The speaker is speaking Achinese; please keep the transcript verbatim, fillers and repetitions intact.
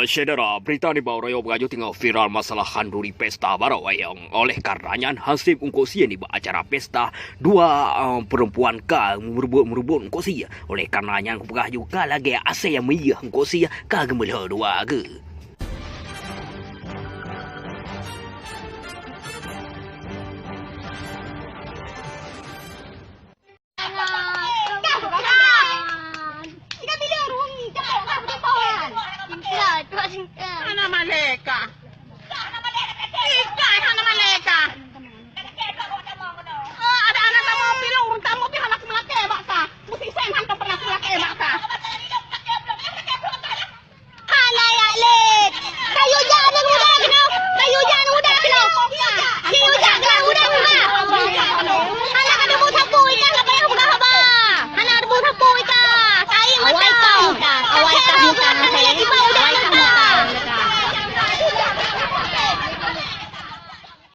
Syedara, berita nibak uroe nyoe beurajôh teungoh viral masalah khanduri pesta barô wayang. Oleh karena nyan, haseb eungkôt sie nibak acara pesta, dua, eh, perempuan ka meureubot-meureubot eungkôt sie. Oleh karena nyan, kupeugah ju ka lagèe asèe miyueh eungkôt sie ka geumeulhô dua geuh. Hana malèe ka. Hana malèe ka.